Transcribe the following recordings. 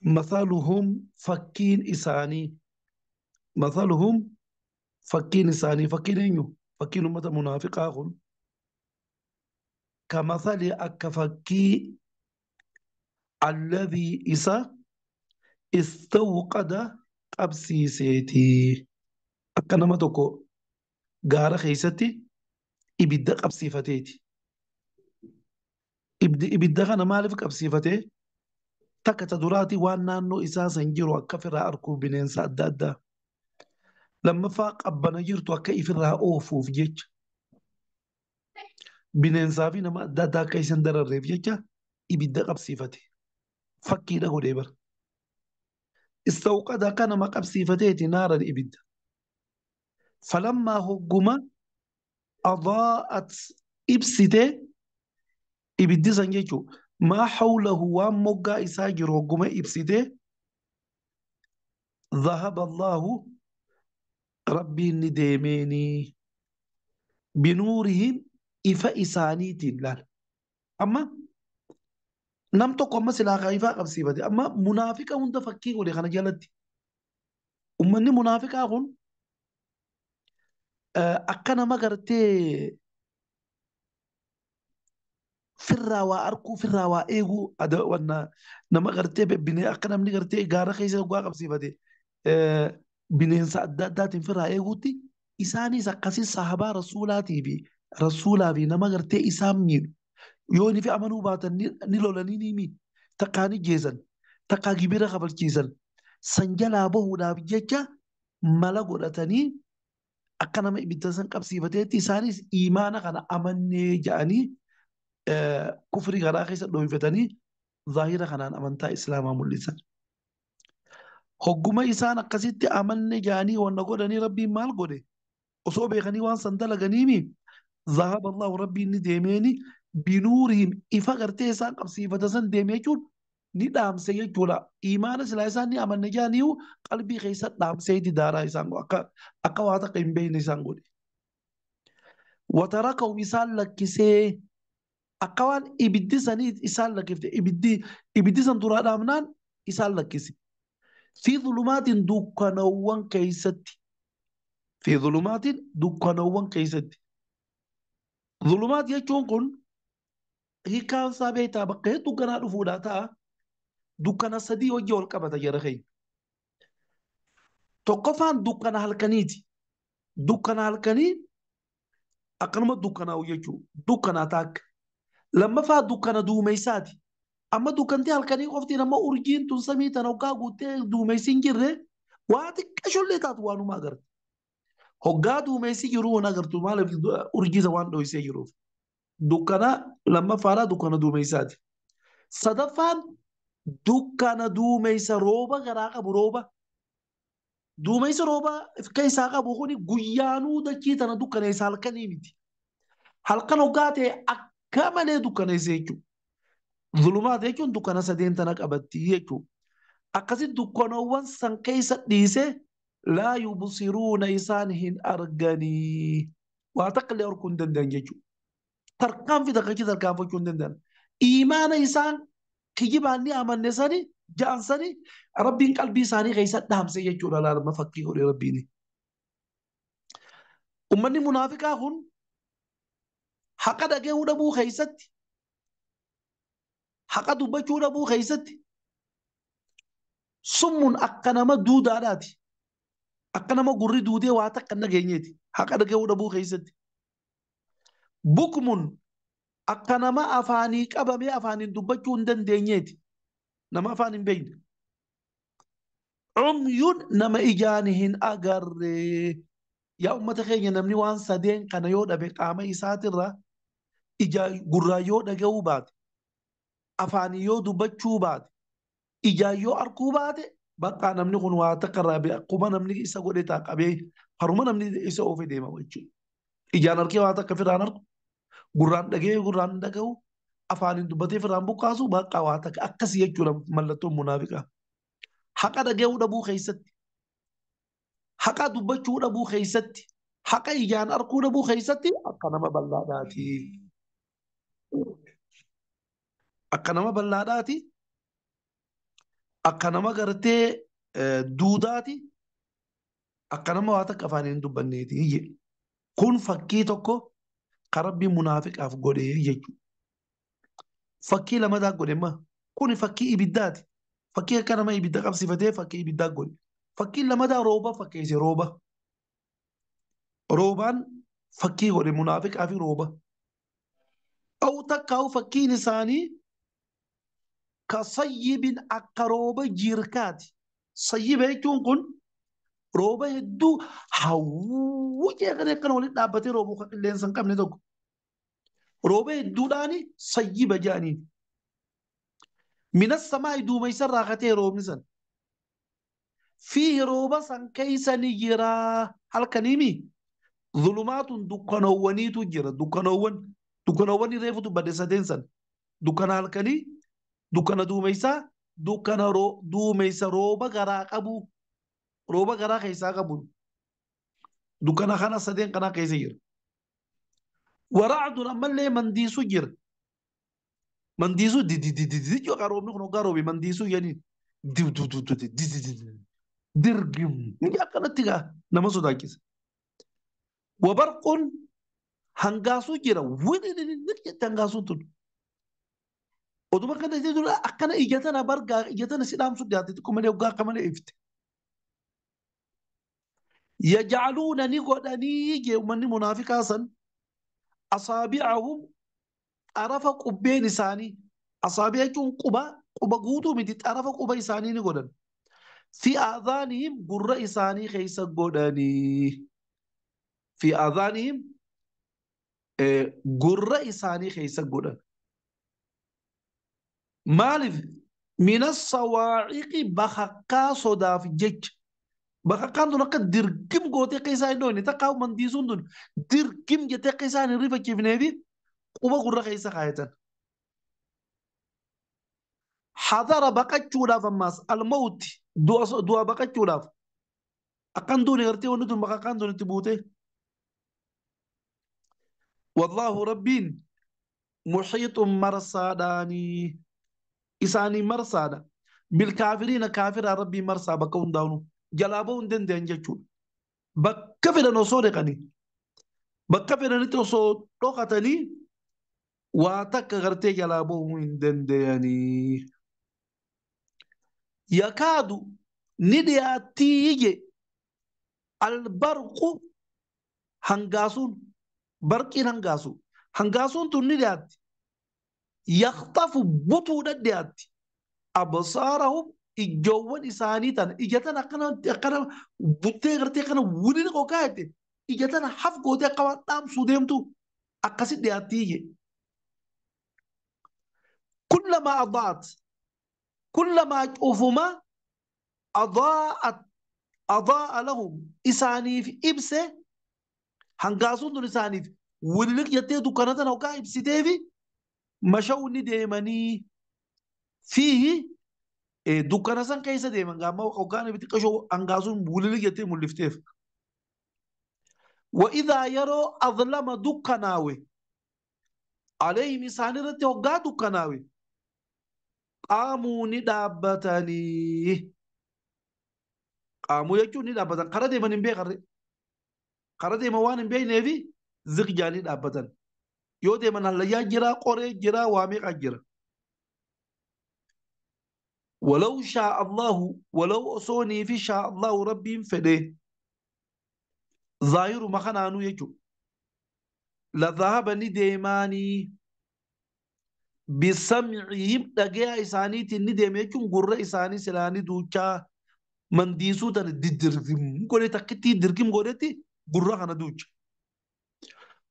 Mathaluhum fakkiin isaanii. Mathaluhum fakkiin isaanii. Fakkiin eenyu? Fakkiin ummata munaafiqaa kun. Kamathali akka fakkii alladhii isa istawqada qabsiiseeti. Akka nama tokko gaara keessatti ibidda qabsiifateeti. Ibidda kana maaliif qabsiifatee? Takka ta duraati waan naannoo isaa san jiru akka ofirraa arguu bineensa adda addaa. Lammaffaa qabbana jirtu akka ifirraa oofuuf jecha. Bineensaa fi nama adda addaa akka isan dararreef jecha ibidda qabsiifate. Fakkiidha godhee bara. Istawqada akka nama qabsiifateeti naaran ibidda. Falammaa hogguma adaa'at ibsite ibiddi san jechuun maa hawlahu waan moggaa isaa jiru hogguma ibsite dhahaba Allahu rabbiin ni deemeeni binuurihim ifa isaaniitiin laal. Amma nam tokko amma silaa ifaa qabsiifate amma munaafiqa hunda fakkii godhe kana jalatti. Ummanni munaafiqaa kun akka nama gartee firraa waa arkuu firraa waa eeguu nama gartee akka namni gartee gaara keessa dhugaa qabsiifate bineensa adda addaatiin firraa eeguutti isaanis akkasii sahabaa rasuulaatii fi rasuulaa fi nama gartee isaan miidhu yoo inni fi amanuu baatan ni lolanii ni miidhu takkaa ni jeesan takkaa gibira kafalchiisan san jalaa bahuudhaaf jecha mala godhatanii akka nama ibidda san qabsiifateetti isaanis imaana kana amannee ja'anii kufrii garaa keessa dhohifatanii zaahira kanaan amantaa islaamaa mul'isan. Hogguma isaan akkasitti amanne ja'anii wanna godhanii rabbiin maal godhe osoo beekanii waan san dalaganiimi zahaba Allahu rabbiin ni deemeeni binuurihim ifa gartee isaan qabsiifata san deeme jechuun ni dhaamse jechuudha. Imaana silaa isaan ni amanne ja'aniiyu qalbii keessa dhaamseeti daaraa isaan akka waa takka hin beekne isaan godhe. Watarakahum isaan lakkisee akka waan ibiddi sanii isaan lakkifte ibiddi san duraa dhaamnaan isaan lakkise. Fi dhulumaatiin dukkanawwan keessatti. Fi dhulumaatiin dukkanawwan keessatti. Dhulumaat jechuun kun hiikkaan isaa beektaa bakka hedduu ganaa dhufuudhaa ta'a. Dukkana sadii hojii wal qabata jara keenya. Tokkoffaan dukkana halkaniiti. Dukkana halkanii akkanuma dukkanaa'u jechuudha. Dukkanaa taakka. Lammaffaa dukkana duumeysaati. Amma dukkantii halkanii qoftiin amma urjiin tun samii tana hoggaa guuttee duumeysi hin jirre waa xiqqashollee taatu waanuma agarta. Hoggaa duumeysi jiru waan agartu maaliif urjiisa waan dhoysee jiruuf. Dukkana lammaffaadhaa dukkana duumeysaati. Sadaffaan dukkana duumeysa rooba garaa qabu rooba. Duumeysa rooba keessaa qabu kuni guyyaanuu dachii tana dukkaneessa halkanii miti. Halkan hoggaa ta'e akka malee dukkaneessa jechuudha. Zulumaat jechuun dukkana sadeen tana qabatti jechuudha. Akkasitti dukkanawwan san keessa dhiisee laa yubsiruuna isaan hin arganii. Waa takka illee arguu hin danda'an jechuudha. Tarkaanfii takka achi tarkaanfachuu hin danda'an. Imaana isaan kijibaan ni amanne sani ja'an sani rabbiin qalbii isaanii keessa dhaamse jechuudha laalama fakkii godhe rabbiin. Ummanni munaafiqaa kun haqa dhagahuu dhabuu keessatti haqa dubbachuu dhabuu keessatti summuun akka nama duudaadhaati. Akka nama gurri duudee waa takka hin dhageenyeeti. Haqa dhagahuu dhabuu keessatti. Bukmun akka nama afaanii qabamee afaaniin dubbachuu hin dandeenyeeti. Nama afaan hin beekne. Cumyuun nama ijaan hin agarre. Yaa uummata keenya namni waan sadeen kana yoo dhabe qaama isaatirra ija gurraa yoo dhagahuu baate afaanii yoo dubbachuu baate ijaan yoo arguu baate bakka namni kun waa takka irraa beeka akkuma namni isa godhe ta'a qabee haruma namni isa oofee deema jechuudha. Ijaan argee waa takka firraan argu gurraan dhagee gurraan dhagahu afaaniin dubbatee firraan buqqaasu bakka waa takka akkasii jechuudha mallattoon munaafiqaa. Haqa dhagahuu dhabuu keessatti haqa dubbachuu dhabuu keessatti haqa ijaan arguu dhabuu keessatti akka nama bal'aadhaati. Akka nama bal'aadhaati. Akka nama gartee duudaati. Akka nama waa takka afaaniin hin dubbanneeti jedhe. Kun fakkii tokko kan Rabbiin munaafiqaaf godhe jechuudha. Fakkii lamataa godhe ma kun fakkii ibiddaati. Fakkii akka nama ibidda qabsiifatee fakkii ibiddaa godhe. Fakkiin lamataa rooba fakkeesse rooba. Roobaan fakkii godhe munaafiqaa fi rooba. Aw takkaa'u fakkiin isaanii ka sayyibin akka rooba jirkaati. Sayyiba jechuun kun rooba hedduu hawwuu jeeqanii akkana walitti dhaabbatee roobu kan qilleensa hin qabne tokko. Rooba hedduudhaan sayyiba jedhaniin. Minas samaa'i duumessa irraa katee roobni san. Fiihi rooba san keessa ni jira halkaniimi. Zulumaatun dukkanoowwaniitu jira. Dukkanoowwan dukkanoowwan reefutu badde sadeen san. Dukkana halkanii, dukkana duumessaa, dukkana duumessa rooba garaa qabu. Rooba garaa keessaa qabu. Dukkana kana sadeen kana keessa jira. Waraacdun ammallee mandiisuu jira. Mandiisuu dididididi yookaan roobni kun hoggaa roobe mandiisuu jedhaniin dididididi dirgim ni akkanatti gaa nama sodaachisa. Wabarquun hangaasuu jira wididididi jette hangaasuun tun. Oduma kana jechuun akkana ija tana bargaa ija tana si dhaamsu dhiyaate xiqqoo malee hoggaa akka malee ifte. Yajcaluuna ni godhanii jee uummanni munaafiqaa san asaabi'ahum xarafa qubbeen isaanii asaabi'a jechuun quba quba guutuu miti xarafa quba isaanii ni godhan. Fi aadaanihim gurra isaanii keessa godhanii. Fi aadaanihim gurra isaanii keessa godhan. Maaliif mina sawaa'iqi bakakkaa sodaaf jecha. Bakakkaan tun akka dirgim gootee akka isaan hin dhoofne takka mandiisuun tun dirgim jettee akka isaan hin rifachiifneefi quba gurra keessa kaayatan. Hadara baqachuudhaaf ammaas almawti du'a baqachuudhaaf akkan duune gartee wanni tun bakakkaan tun itti buute. Wallaahu rabbiin muxiixun marsaadhaanii isaanii marsaadha. Bilkaafiriina kaafiraa rabbiin marsaa bakka hundaa'u jalaa bahuu hin danda'an jechuudha. Bakka fedhan osoo dhaqanii bakka fedhanitti osoo dhokatanii waa takka gartee jalaa bahuu hin danda'anii. Yakaadu ni dhiyaattii je albarqu hangaasuun barqiin hangaasu hangaasuun tun ni dhiyaatti. Yaktafu butuudha dhiyaatti. Absaarahum ijjoowwan isaanii tana ija tana akkana akkana buttee gartee kana wiliin qokaa'ette ija tana haf gootee akka waan dhaamsuu deemtu akkasi dhiyaattii je. Kullamaa adaa'at kullamaa cufuma adaa'at adaa'a lahum isaaniif ibse hangaasuun tun isaaniif wiliin jettee dukkana tana hoggaa ibsiteefi mashaw ni deemanii fiihi dukkana san keessa deeman gaamma hoggaan ibiti qashoo hangaasuun wiliin jettee mul'ifteef. Wa'idaa yeroo adlama dukkanaawe alayhim isaan irratti hoggaa dukkanaawe qaamuu ni dhaabbatanii. Qaamuu jechuun ni dhaabbatan kara deeman hin beekarre kara deeman waan hin beekneefi ziqjaa ni dhaabbatan. Yoo deeman hallayyaa jira qoree jira waa meeqa jira. Walaw shaa Allahu walaw osoonii fi shaa Allahu rabbiin fedhe zaahiruma kanaanuu jechuudha. La dhahaba ni deemaanii bisamcihim dhagayaa isaaniitiin ni deeme jechuun gurra isaanii silaanii duuchaa mandiisuu tana diddirgim godhe takkittii dirgim godhetti gurra kana duucha.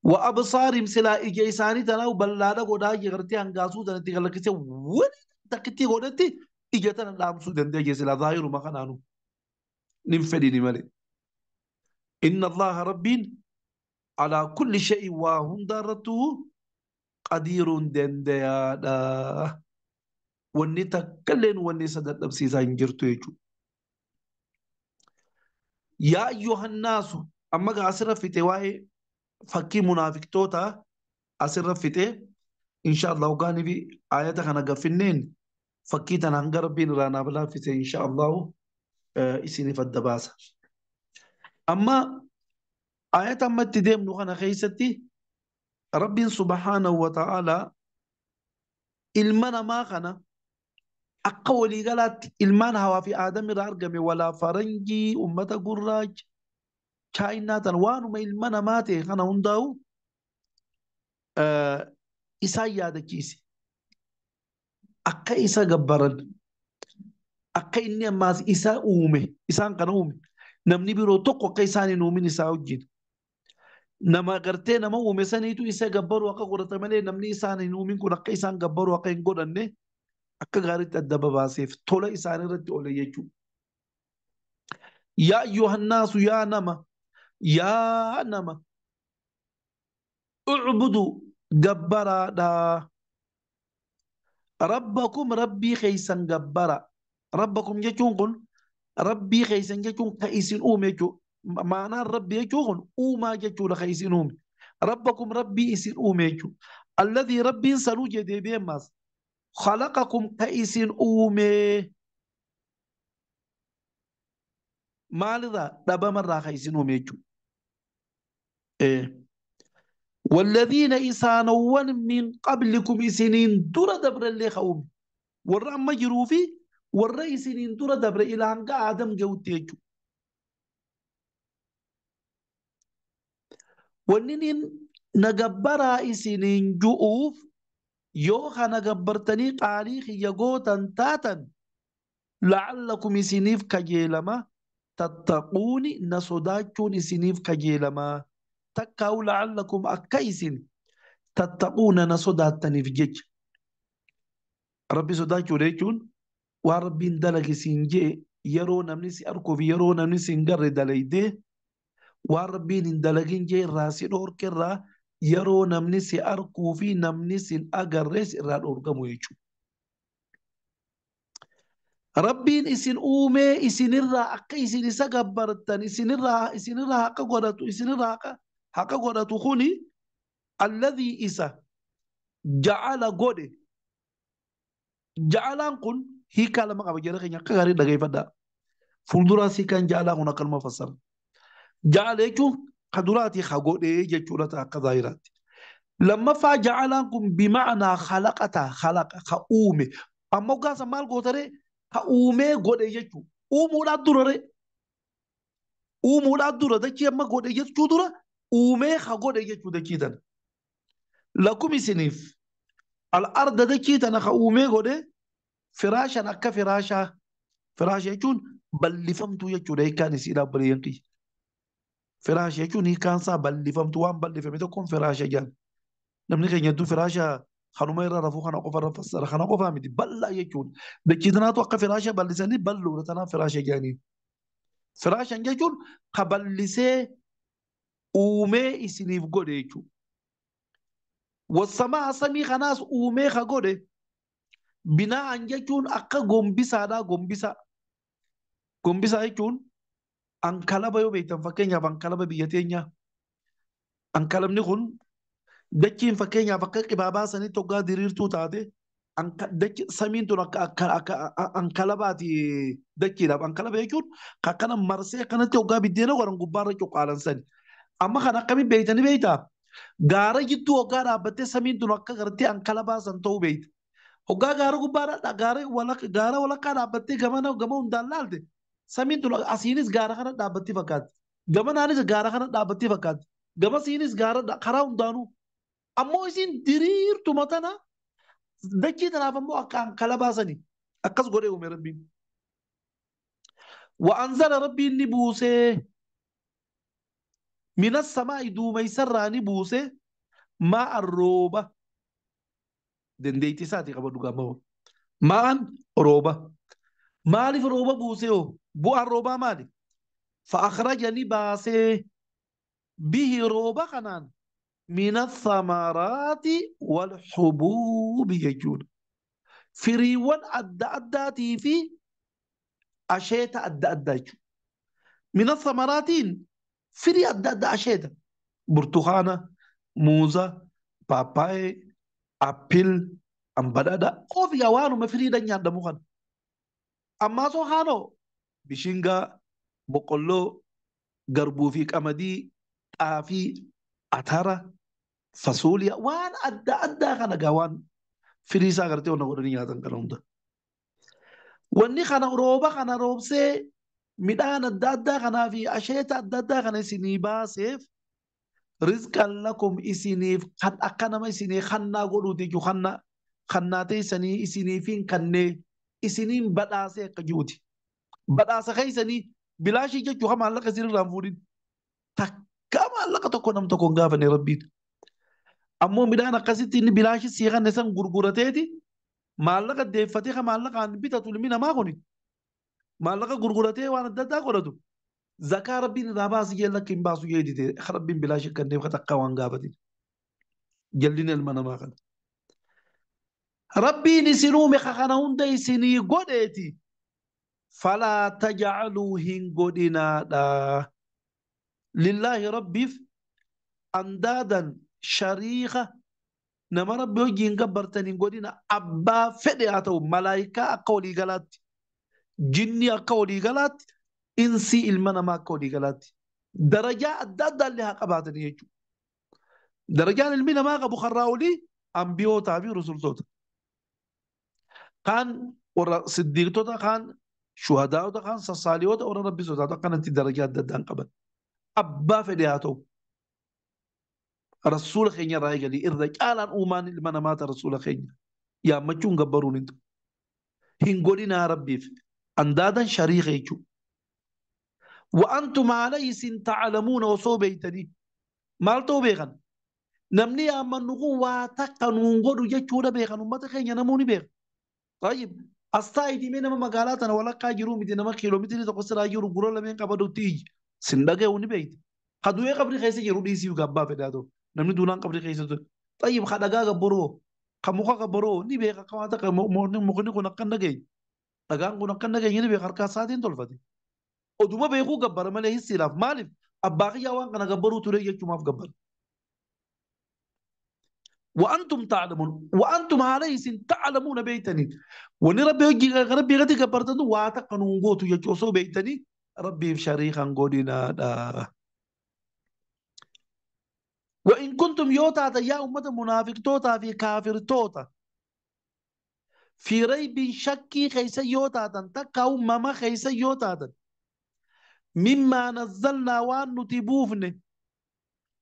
Wa absaarihim silaa ija isaanii tanaa bal'aadha godhaa gartee hangaasuu tana itti galakkisee wani takkittii godhetti ija tana dhaamsuu dandeenya silaa zaahiruma kanaanuu nin fedhini malee. Inna Allaha rabbiin alaa kulli shay'in waa hundarrattuu qadiiruun dandayaadha. Wanni takkalleen wanni isa dadhabsiisaa hin jirtu jechuudha. Yaa ayyuhannaasu amma gaa asirra fixe waa'ee fakkii munaafiqtoota asirra fixe insha Allah hoggaanii fi ayata kana gaffinneen Fakkii tana hanga Rabbiin irraa naaf laaffise insha Allahu isiniif adda baasa. Amma ayata amma itti deemnu kana keessatti Rabbiin subhaanahu wa ta'aalaa ilma namaa kana akka waliigalaatti ilmaan hawaa fi aadam irraa argame walaa faranjii ummata gurraacha chaayinaa tan waanuma ilma namaa ta'e kana hundaa'u isaan yaadachiise. Akka isa gabbaran akka inni ammaas isa uume isaan kana uume namni biroo tokko akka isaan hin uumin isaa wajjin. Nama gartee nama uume saniitu isa gabbaru akka godhata malee namni isaan hin uumin kun akka isaan gabbaru akka hin godhanne akka gaariitti adda babaaseef tola isaan irratti oole jechuudha. Yaa ayyuhannaasu yaa nama ucbudu gabbaraadhaa. Rabbakum rabbii keessan gabbara. Rabbakum jechuun kun rabbii keessan jechuun ka isin uume jechuudha. Maanaan rabbi jechuun kun uumaa jechuudha ka isin uume. Rabbakum rabbii isin uume jechuudha. Alladhii rabbiin sanuu jedhee beemaas. Khalaqakum ka isin uume. Maalirraa dhabamarraa ka isin uume jechuudha. والذين إسانوان من قبلكم إسنين دور دبر اللي خوم والرأم مجروفي والرئيسين دور دبر إلى أن آدم جوتيجو ونين نجبرا إسنين جوف يوخا نجبرتني قاليخ يجوتا تاتا لعلكم إسنيف كجيلما تتقوني نصداتون إسنيف كجيلما تكاو لعلكم أكيسن تتقون نصداتني في جيج ربي صداتو ريتون وربي اندلق سنجي يرو نمني أركو في يرو نمني سنجر دليده وربي اندلقين جي راسي دور كرا يرو نمني أركو في نمني سن أجرس رال أرقمو يجو ربين إسن أومي إسن الرا أكيسن إسقبرتن إسن الرا حق قدرتو إسن الرا حق قدرتو خوني الذي إسا جعل قدي جعلان كن هي كلمة قبل جرى خينا كغاري دقي فدا فولدرا سيكان جعلان هنا كلمة فسر جعل يجو قدراتي خقودي جتورة قضايرات لما فجعلان كن بمعنى خلقته خلق خؤومي أما قاس مال قوتري خؤومي قدي جتو أومو درة أومو درة دكي أما قدي جتو درة أومي خقودي جتو دكي دن لكم سنيف الأرض دكي تنا خؤومي قدي فراشا أكا فراشا فراشا يجون بلفمتو يجون هي كان يسيلا بريانكي فراشا يجون هي كان سا بلفمتو وان بلفمتو كون فراشا جان نمني كان يدو فراشا خانو ما يرى رفو خانا قفا رفسر خانا قفا مدي بلا يجون دكي تنا تو أكا فراشا بلساني بلو رتنا فراشا جاني فراشا يجون قبلسي أومي إسنيف قد يجون والسماء سمي خناس أومي خقودي بناء jechuun akka gombisaadha gombisa gombisa jechuun ankalaba yoo beektan fakkeenyaaf ankalaba biyya teenya ankalabni kun dachiin fakkeenyaaf akka qibaabaa sanitti hoggaa diriirtuu taate samiin tun akka ankalabaati dachiidhaaf ankalaba jechuun akkana marsee akkanatti hoggaa biddeena godhan gubbaarra cuqqaalan sani amma kan akkamiin beektanii beektaa gaara jidduu hoggaa dhaabbattee samiin tun akka gartee ankalabaa san ta'uu beekta. Hoggaa gaara gubbaadha gaara walakkaa dhaabbattee gama hundaan laalte samiin tun asiinis gaara kana dhaabbattee fakkaatti gamanaanis gaara kana dhaabbattee fakkaatti gamasiinis gaara karaa hundaanuu ammoo isin diriirtuma tana dachii tanaaf ammoo akka ankala baasanii akkas godhee uume rabbiin. Wa'anzala rabbiin ni buusee minas samaa'i duumeessarraa ni buusee maa'an rooba. Dandeettii isaatii qaba dhugaa Ma'aan rooba. Maaliif rooba buusee hoo? Bu'aan roobaa maali? Fa'akhraja ni baasee bihi rooba kanaan mina thamaraati wal hubuubi jechuudha. Firiiwwan adda addaatii fi asheeta adda addaa jechuudha. Mina thamaraatiin firii adda addaa asheeta. Burtukaana, muuza, paappaayee, appil, An badhaadha. Ofi yaa waanuma firiidhaan nyaadhamu kana. Ammaa soo haanoo bishingaa, boqqolloo, garbuu fi qamadii, xaafii, atara, fasuuliyaa waan adda addaa kana gaa waan firii isaa agartee wanna godhanii nyaatan kana hunda. Wanni kana rooba kana roobsee midhaan adda addaa kanaa fi asheeta adda addaa kana isinii baaseef rizqan lakum isiniif kan akka nama isinii kannaa godhuuti jechuudha. Kannaa kannaa teessanii isiniifiin kannee isiniin badhaasee akka jiruuti. Badhaasa keessanii bilaashii jechuudha maallaqa isinirraa hin fuudhin. Takka maallaqa tokko nam tokko hin gaafanne rabbiin. Ammoo midhaan akkasitti inni bilaashii sii kanne san gurgurateeti maallaqa deeffatee kan maallaqaan bitatu ilmi namaa kuni. Maallaqa gurguratee waan adda addaa godhatu. Zakaa rabbiin irraa baasi jee lakki hin baasu jee dide rabbiin bilaashii kanneef takka waan gaafatin. Jallina ilma namaa kana. Rabbiin isin uume kana hunda isinii godheeti. Falaa tajacaluu hin godhinaadha. Lillaahi rabbiif andaadan shariika nama rabbi wajjiin gabbartan hin godhina abbaa fedhe haa ta'u malaayikaa akka walii galaatti jinni akka walii galaatti insii ilma namaa akka walii galaatti darajaa adda addaallee haa qabaatanii jechuudha. Darajaan ilmi namaa qabu karraa olii ambiyootaa fi rusultoota. Kaan warra siddiiqtota kaan shuhadaa'ota kaan sassaaliyoota warra rabbi sodaatu akkanatti darajaa adda addaan qaban. Abbaa fedhe haa ta'u. Rasuula keenya irraa eegalii irra caalaan uumaan ilma namaata rasuula keenya. Yaammachuun gabbaruun hin ta'u. Hin godhinaa rabbiif. Andaadan shariika jechuudha. Wa'antum haala isin ta'alamuuna osoo beeytanii. Maal ta'uu beekan? Namni yaammannu kun waa takka nuun godhu jechuudha beekan uummata keenya namuu ni beeka. Tayyib as taa'ii mee nama magaalaa tana walakkaa jiru miti nama kiiloomeetirii tokko siraa jiru gurra lameen qabadutti iyyi. Sin dhaga'u ni beekti. Ka du'ee qabri keessa jiru dhiisii abbaa fedhaa ta'u. Namni duunaan qabri keessa ture. Tayyib ka dhagaa gabbaroo ka muka gabbaroo ni beeka akka waan takka mukni kun akka hin dhageenye. Dhagaan kun akka hin dhageenye ni beeka harka isaatiin tolfate. Oduma beekuu gabbara malee hissiidhaaf maaliif abbaa kiyyaa waan kana gabbaruu ture jechuumaaf gabbara. وأنتم تعلمون وأنتم عليه تعلمون بيتني وني ربي ربي غدي كبرتن واتقنون غوتو يجوسو بيتني ربي شريخا غودينا دا. وإن كنتم يوتا يا أمة منافق توتا في كافر توتا في ريب شكي خيس يوتا تكاو ماما خيس يوتا مما نزلنا وان نتبوفني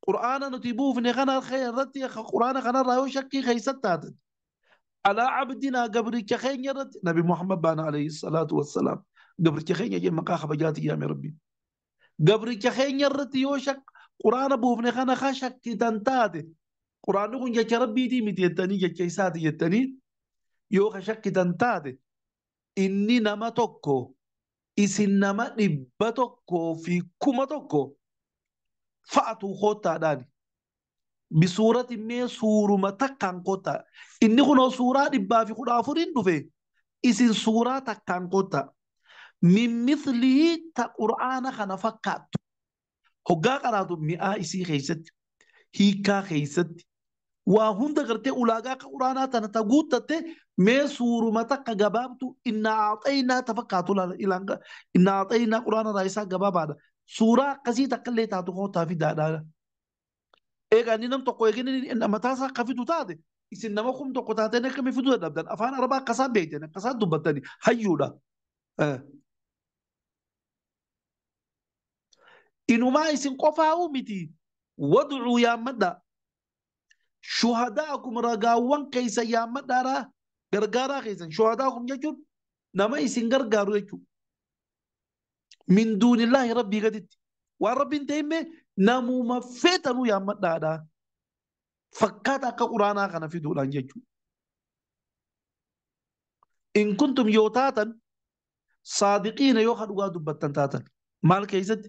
قرآن نتبوفني خنا خير رتي قرآن خنا رايو شكي خيستات على عبدنا قبرك خين رت نبي محمد بان عليه الصلاة والسلام قبرك خين يجي مقاخ بجاتي يا ربي قبرك خين رتي يوشك قرآن بوفني خنا خشك تنتات قرآن كن جك ربي دي متيتني جك ساتي يتني يو خشك تنتات إني نما توكو إسن نما نبتوكو في كما توكو فأتو خوتا داني بصورة مي سورة ما تكان كوتا إني كنا سورة دبا في خدا فورين دفه إسن سورة تكان كوتا من مثله تقرآن خنا فكات هجا قراتو مئة إسي خيست هيكا خيست وهم دغرتي أولاغا قرآن تنتقوت تتي مي سورة ما تكا جبابتو إن أعطينا تفكاتو لا إلى إن أعطينا قرآن رئيسا جبابا suuraa akkasii takka illee taatu kootaa fi daadhaadha. Egaa inni nam tokko eegin mataa isaa akka fidu taate isin nama kum tokko taateen akkamii fiduu dadhabdan afaan arabaa akkasaa beektan akkasaa dubbattani hayyuudha. Inumaa isin qofaa'uu miti wadcuu yaammadha. Shuhadaakum ragaawwan keessa yaammadhaadhaa gargaaraa keessan shuhadaakum jechuun nama isin gargaaru jechuudha. من دون الله ربي قدت والرب انت إمي نمو ما فيتنو يا مدادا فكاتا قرانا كان في دولان يجو إن كنتم يوتاتا صادقين يوخا دغا دبتن تاتا مال كيست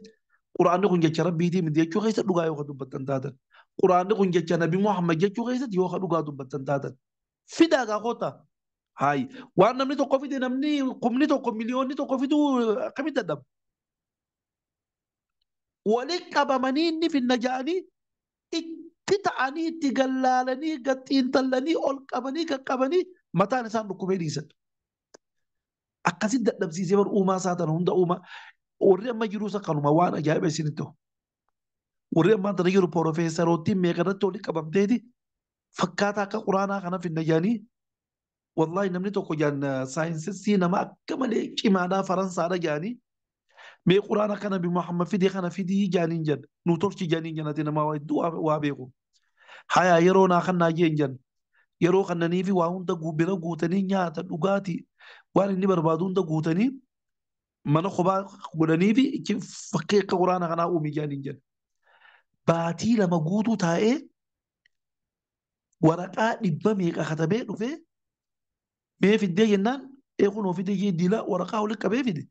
قران كون جچ ربي دي من ديچو كيست دغا يوخا دبتن تاتا قران كون جچ نبي محمد جچو كيست يوخا دغا دبتن تاتا فدا غوتا هاي وان نمني تو كوفي نمني قمني تو مليون تو كوفي دو كمي تدب ولك qabamanii inni finna ja'anii itti Itti ta'anii itti gallaalanii gaxiintallanii ol qabanii qaqqabanii mataan isaan dhukkubee dhiisan. Akkasitti dadhabsiisee bar uumaa isaa tana hunda uumaa. Warri amma jirus akkanuma waan ajaa'iba isinitti ta'u. Warri ammaan tana jiru piroofeesarootiin meeqa irratti walitti qabamteeti fakkaataa akka quraanaa kana finna jedhanii wallahi namni tokko jaan saayinsistii nama akka malee cimaadhaa Faransaadha jedhanii mee quraana kana Nabi Muhammad fidee kana fidii jedhaniin jedhan nu tolchi jedhaniin jedhan ati nama hedduu waa beeku. Hayaa yeroo naa kannaa jeen jedhan yeroo kannanii fi waa hunda bira guutanii nyaata dhugaatii waan inni barbaadu hunda guutanii mana kophaa godhanii fi fakkii akka quraana kanaa uumi jedhaniin jedhan. Baatii lama guutuu taa'ee waraqaa dhibba meeqa katabee dhufee mee fiddee jennaan eekunoo fidee jee diila waraqaa walitti qabee fide.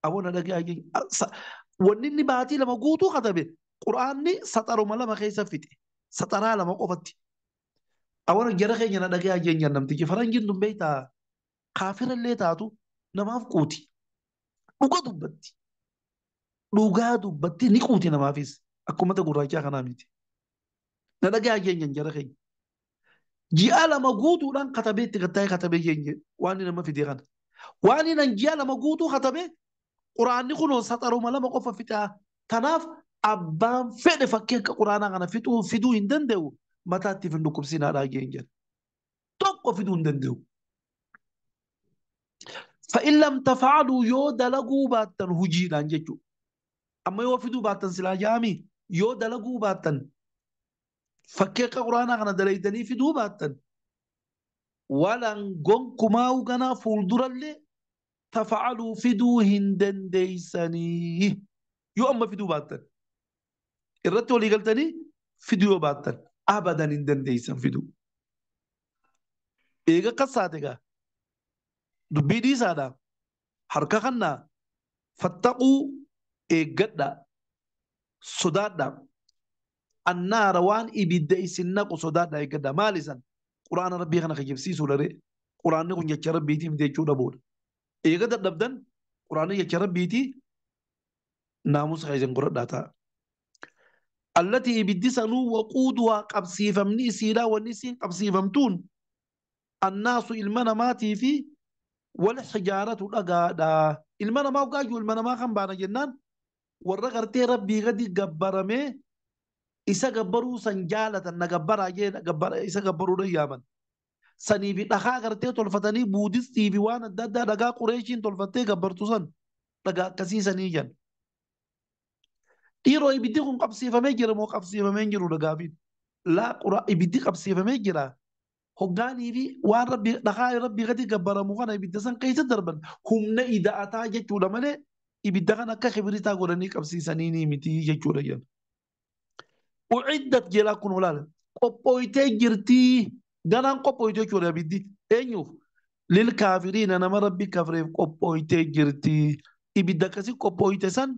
Aboon dhagee wanni inni baatii lama guutuu katabe quraanni saxaruma lama keessa fixe saxaraa lama qofatti. Aboon jara keenya na dhagee jeen namtichi faranjiin tun beektaa kaafirallee taatu namaaf quuti. Dhuga dubbatti. Dhugaa dubbatti ni quuti namaafis akkuma gurraachaa kanaa miti. Na dhagee jeen jara keenya. Ji'a lama guutuudhaan katabee itti gattaa'ee katabee jeen waan inni nama fide kana. Waan inni ji'a lama guutuu katabee quraanni kunoo saxaruma lama qofa fixaa. Tanaaf abbaan fedhe fakkii akka quraanaa kana fiduu hin danda'u mataatti hin dhukkubsinaadhaa jeen jedha. Tokko fiduu hin danda'u. Fa'in lam tafa'aluu yoo dalaguu baattan hojiidhaan jechuudha. Amma yoo fiduu baattan silaa jaamii yoo dalaguu baattan fakkii akka quraanaa kana dalaydanii fiduu baattan walan gonkumaa ganaa fuuldurallee tafa'aluu fiduu hin dandeeysanii yoo amma fiduu baattan irratti walii galtanii fiduu yoo baattan abadan hin dandeeysan fiduu. Eega akkas taate gaa dubbii dhiisaadha harka kannaa fattaquu eeggadha sodaadha. Annaara waan ibidda isin naqu sodaadha eeggadha. Maal isan? Quraana rabbii kana kijibsiisuu dharee. Quraanni kun jecha rabbiitii miti jechuudha booda. Eega dadhabdan quraanni jecha rabbiitii naamusa keessan godhadhaa ta'a. Allatii ibiddi sanuu waquuduhaa qabsiifamni isiidhaa wanni isiin qabsiifamtuun annaasu ilma namaatii fi wal hijaaratu dhagaadha. Ilma namaa gaayyuu ilma namaa kan baana jennaan warra gartee rabbii gadi gabbaramee isa gabbaruu san jaalatan na gabbaraa jee isa gabbaruudha yaaman. Sanii fi dhagaa gartee tolfatanii buudistii fi waan adda addaa dhagaa qureeshiin tolfattee gabbartu san dhagaa akkasii sanii jan. Dhiiroo ibiddi kun qabsiifamee jira moo qabsiifamee hin jiru dhagaafiin? Laa qura ibiddi qabsiifamee jira. Hoggaanii fi waan rabbi dhagaa rabbii gadi gabbaramu kana ibidda san keessa darban humna ida'ataa jechuudha malee ibidda kana akka kibiritaa godhanii qabsiisanii ni miti jechuudha jedhan. Uciddat jedha kun olaala. Qophooytee jirtii ganaan qophooytee jechuudha ibiddi eenyuuf lil kaafiriina nama rabbi kafreef qophooytee jirtii ibidda akkasii qophooyte san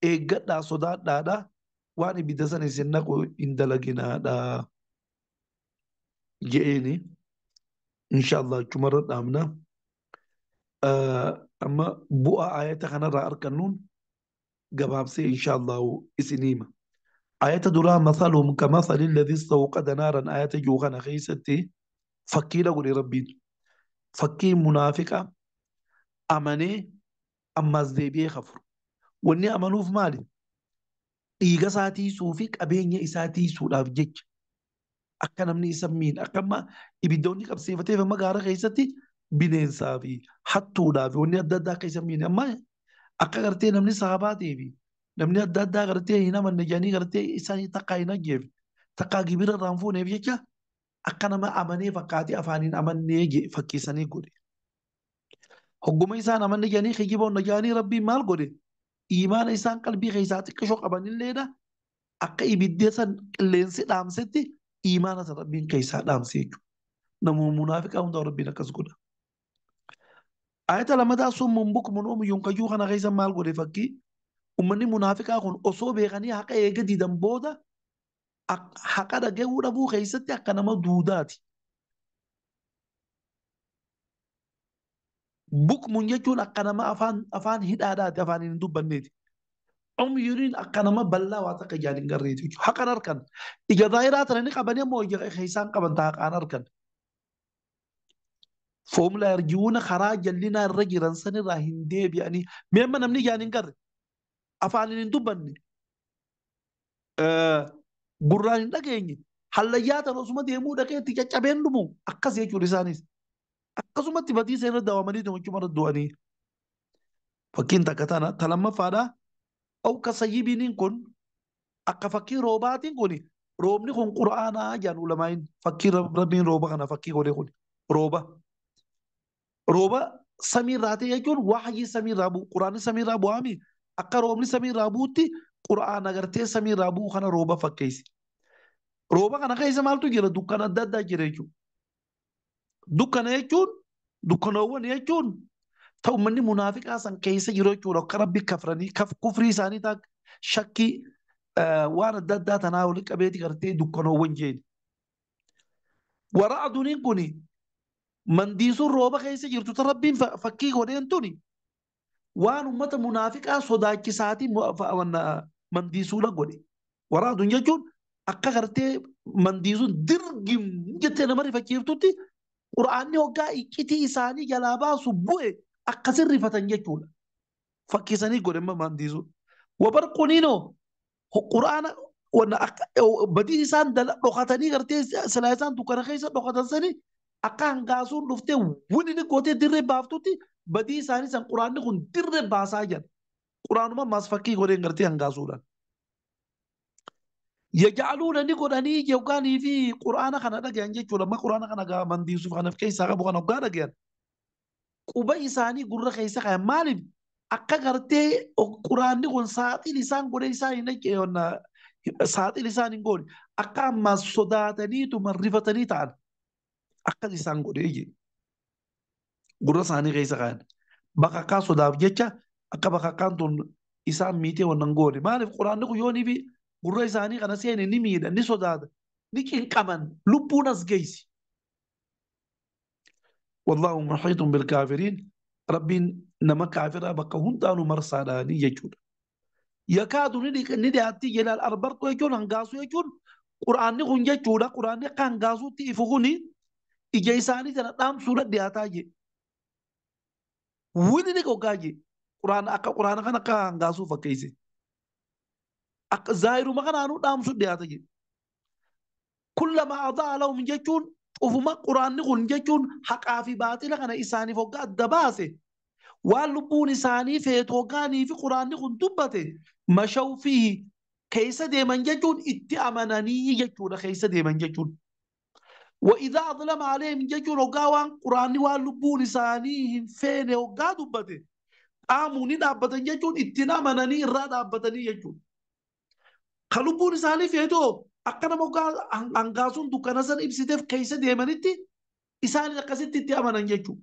eeggadhaa sodaadhaadha waan ibidda san isin naqu hin dalaginaadha je'eeni inshallah achumarra dhaabna. Amma bu'aa ayata kanarraa argannuun gabaabsee inshallah isin hima. Ayata duraa mathaluhum kamathali alladhi istawqada naaran ayata jiru kana keessatti fakkiidha godhe rabbiin. Fakkii munaafiqa amanee ammas deebi'ee kafuru. Wanni amanuuf maali? Dhiiga isaa tiisuu fi qabeenya isaa tiisuudhaaf jecha. Akka namni isa miin akka amma ibiddoonni qabsiifateef amma gaara keessatti bineensaa fi hattuudhaa fi wanni adda addaa akka isa miin amma akka gartee namni sahabaatii fi namni adda addaa gartee hin amanne jedhanii gartee isaan takkaa hin ajjeefne takkaa gibira irraa hin fuuneef jecha akka nama amanee fakkaatee afaaniin amannee fakkeessanii godhe. Hogguma isaan amanne jedhanii kijiboonna jedhanii rabbiin maal godhe? Iimaana isaan qalbii keessaa xiqqishoo qabanilleedha akka ibiddee san qilleensi dhaamsetti iimaana san rabbiin keessaa dhaamse jechuudha. Namuma munaafiqaa hundaa rabbiin akkas godha. Ayata lammataa summun bukmun umyun kajuu kana keessa maal godhe fakkii ummanni munaafiqaa kun osoo beekanii haqa eega didan booda haqa dhagahuu dhabuu keessatti akka nama duudaati. Bukmun jechuun akka nama afaan hidhaadhaati afaan hin dubbanneeti. Cumyuniin akka nama bal'aa waa takka ijaan hin garreeti jechuudha. Haqan harkan. Ija zaahiraa tana ni qabanii ammoo ija keessaan qaban ta'a haqaan harkan. Fahum laa yarji'uuna karaa jallinaa irra jiran sanirraa hin deebi'anii. Mee amma namni ijaan hin garre, afaaniin hin dubbanne, gurraan hin dhageenye, hallayyaa tan osuma deemuu dhaqee itti caccabeen dhumu akkas jechuudha isaanis. Akkasumatti badiisa irra daawamanii tumachuma irra du'anii. Fakkiin takka tana ta lammaffaadha. Aw kasayyibiiniin kun akka fakkii roobaatiin kun roobni kun qura'aanaa jedhan ulamaa'iin fakkii rabbiin rooba kana fakkii godhe kun rooba. Rooba samiirraa ta'e jechuun wahyii samiirraa bu'u quraanni samiirraa bu'aami akka roobni samiirraa bu'utti qura'aana gartee samiirraa bu'u kana rooba fakkeessi. Rooba kana keessa maaltu jira dukkana adda addaa jira jechuudha. Dukkana jechuun dukkanoowwan jechuun ta uummanni munaafiqaa san keessa jiru jechuudha. Akka rabbi kafranii kufrii isaanii ta'a shakkii waan adda addaa tanaa walitti qabeeti gartee dukkanoowwan jeeni. Wara'aduniin kuni mandiisuun rooba keessa jirtu ta rabbiin fakkii godheen tuni waan uummata munaafiqaa sodaachisaatii mandiisuudha godhe. Wara'adun jechuun akka gartee mandiisuun dirgim jettee nama rifachiiftutti qura'aanni hoggaa iccitii isaanii jalaa baasu bu'e akkasin rifatan jechuudha. Fakkisanii godhe mandiisuun. Wabarquniinoo qura'aana badii isaan dhokatanii gartee silaa isaan dukkana keessa dhokatan sanii akka hangaasuun dhuftee wini gootee dirree baaftutti badii isaanii san quraanni kun dirree baasaa jira. Quraanuma ammaas fakkii godheen gartee hangaasuudhaan. Yaja'aluuna ni godhanii yookaanii fi quraana kana dhagayan jechuudha. Amma quraana kana gaa mandiisuuf kanaaf keessaa qabu kana hoggaa dhagayan. Quba isaanii gurra keessa kayan maaliif akka gartee quraanni kun saaxil isaan godhee isaan hin saaxil isaan hin goone akka ammaas sodaataniituma rifatanii ta'an. Akkas isaan godhee jedhe. Gurra isaanii keessa kayan. Bakakkaa sodaaf jecha akka bakakkaan tun isaan miitee wannan goone. Maaliif quraanni kun yoonii fi gurra isaanii kana seene ni miidha, ni sodaata, ni cinqaman, lubbuun as geessi. Wallaahu muhiitun bilkaafiriin. Rabbiin nama kaafiraa bakka hundaanuu marsaadhaanii jechuudha. Yakaadu ni dhiyaatti jedhaan albarqu jechuun hangaasuu jechuun quraanni kun jechuudha. Quraanni akka hangaasuutti ifu kuni ija isaanii sana dhaamsuudha dhiyaataa jee. Wini ni goggaa jee. Quraana akka quraana kana akka hangaasuu fakkeesse. Akka zaahiruma kanaanuu dhaamsuu dhiyaata jee. Kullama adaa lahum jechuun ufuma quraanni kun jechuun haqaa fi baaxila kana isaaniif hoggaa adda baase. Waan lubbuun isaanii feetu hoggaanii fi quraanni kun dubbate mashaw fiihi keessa deeman jechuun itti amananii jechuudha keessa deeman jechuun. وإذا أظلم عليهم جيجون وقاوان قرآن واللبون إساني فين وقادوا بدي آموني دابتن جيجون اتنا مناني إرا دابتني جيجون خلبون إساني فيتو أكنا موقع أنقاسون دكانسان إبسيتف كيسة ديمانيتي إساني لقسيت اتنا جيجون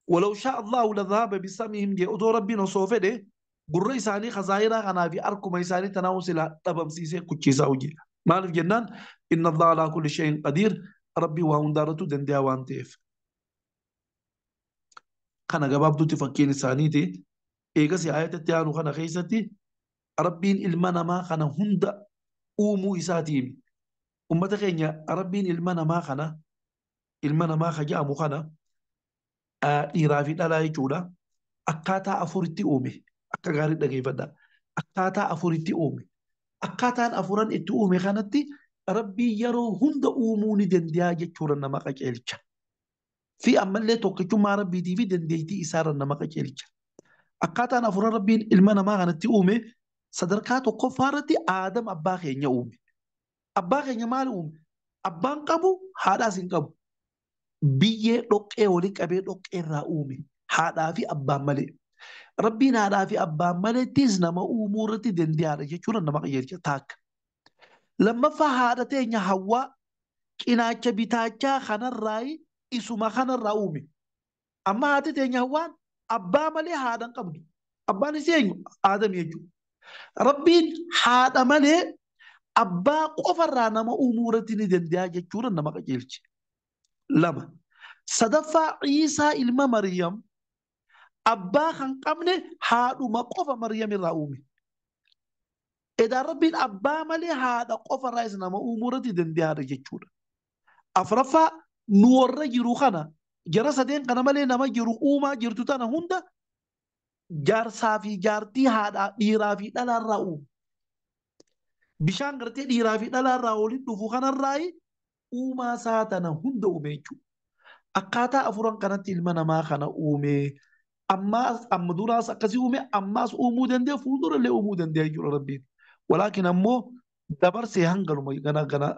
ولو شاء الله لذهب بسمهم جي أدو ربي نصوفه دي قرر إساني خزائرا غنافي أركم إساني تناوسي تبمسيسي كتشيسا وجي مالف جنان إن الله على كل شيء قدير ربي وهندارته دنديا وانتيف كان جواب دوتي فكين سانيتي إيجاس آية التيانو خنا خيستي ربين المنا ما خنا هند أومو إساتيم أمة خينيا ربين المنا ما خنا المنا ما خجا أمو خنا إيرافي لا يجودا أكاتا أفورتي أومي أكا غاري دقيفة أكاتا أفورتي أومي Akkaataan afuran itti uume kanatti rabbii yeroo hunda uumuu ni danda'a jechuudha nama qajeelcha. Fi ammallee tokkichummaa rabbiitii fi dandeettii isaarra nama qajeelcha. Akkaataan afuran rabbiin ilma namaa kanatti uume sadarkaa tokkoffaa irratti Aadam abbaa keenya uume. Abbaa keenya maal uume? Abbaan qabu haadhaas hin qabu. Biyyee dhoqqee walii qabee dhoqqee irraa uume. Haadhaa fi abbaan malee. Rabbiin haadhaa fi abbaan malettis nama uumuu irratti danda'aadha jechuudha nama qajeelcha taakka. Lammaffaa haadha teenya Hawwaa cinaacha bitaachaa kanarraa isuma kanarraa uume. Amma haati teenya Hawwaan abbaa malee haadha hin qabdu. Abbaan isii eenyu? Aadam jechuudha. Rabbiin haadha malee abbaa qofarraa nama uumuu irratti ni danda'a jechuudha nama qajeelche. Lama. Sadaffaa Iisaa ilma Maryam Abbaa kan qabne haadhuma qofa Maryam irraa uume. Edaa Rabbiin abbaa malee haadha qofa irraa isa nama uumuu irratti danda'aadha jechuudha. Afraffaa nu warra jiru kana jara sadeen kana malee nama jiru uumaa jirtu tana hunda jaarsaa fi jaartii haadhaa dhiiraa fi dhalaa irraa uume. Bishaan gartee dhiiraa fi dhalaa irraa waliin dhufu kanarraa uumaa isaa tana hunda uume jechuudha. Akkaataa afuran kanatti ilma namaa kana uume. Ammaas amma duraas akkasii uume ammaas uumuu danda'e fuuldurallee uumuu danda'e jechuudha Rabbiin. Walaakin ammoo dabarsee hanganuma gana gana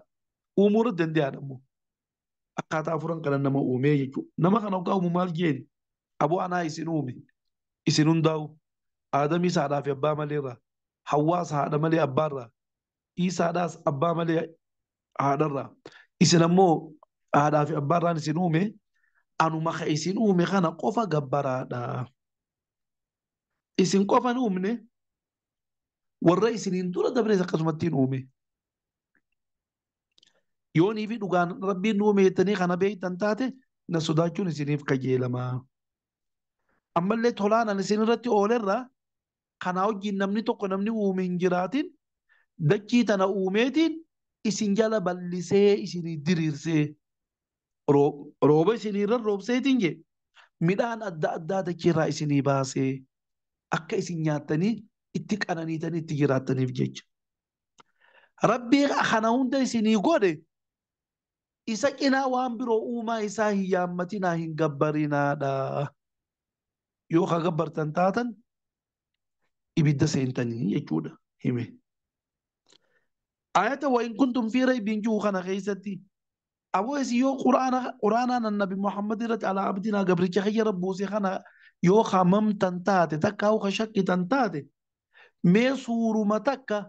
uumuu irra danda'aadha ammoo. Akkaataa afuran kana nama uumee jechuudha. Nama kana hoggaa uumu maal jeeni? Aboo anaa isin uume. Isin hundaa'u. Aadamiis haadhaa fi abbaa maleerraa. Hawwaas haadha malee abbaarraa. Iisaadhaas abbaa malee haadharraa. Isin ammoo haadhaa fi abbaarraan isin uume. Anuma ka isin uume kana qofa gabbaraadha. Isin qofa hin uumne warra isiniin dura dabrees akkasumatti hin uume. Yoonii fi dhugaan Rabbiin nu uume jettanii kana beektan taate na sodaachuun isiniif kajeelama. Ammallee tolaan ani isin irratti oolerra kanaa wajjin namni tokko namni uume hin jiraatin dachii tana uumeetiin isin jala bal'isee isinii diriirsee rooba isinii irra roobseetiin jee midhaan adda addaa dachii irraa isinii baasee akka isin nyaattanii itti qananiitanii itti jiraattaniif jecha. Rabbii kana hunda isinii godhe isa cinaa waan biroo uumaa isaa hin yaammatinaa hin gabbarinaadha. Yoo ka gabbartan taatan ibidda seentanii jechuudha hime. Ayata wa in kuntum fi raybin jiru kana keessatti aboo isin yoo quraanaan annabi Muhammad irratti alaa abdinaa gabricha kiyya rabbuuse kana yoo hamamtan taate takka hoo ka shakkitan taate mee suuruma takka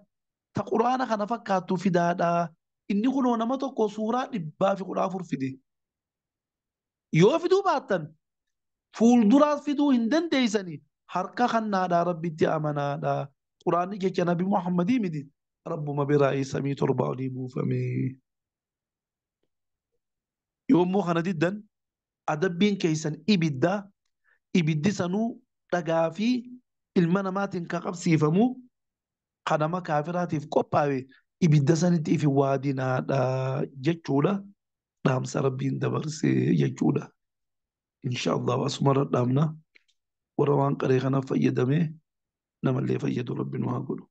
ta quraana kana fakkaattu fidaadha. Inni kunoo nama tokko suuraa 114 fide. Yoo fiduu baattan fuulduraas fiduu hin dandeessanii harka kannaadhaa Rabbitti amanaadha. Quraanni jecha Nabi Muhammadii miti. Rabbuma biraa samii torba olii buufame. Yoommoo kana diddan adabbiin keessan ibidda ibiddi sanuu dhagaa fi ilma namaatiin kan qabsiifamu kan nama kaafiraatiif qophaa'e ibidda sanitti ifi waadinaadha jechuudha. Dhaamsa Rabbiin dabarsee jechuudha. Insha Allah asumarra dhaamna warra waan qaree kanaaf fayyadamee namallee fayyadu Rabbiin waa godhu.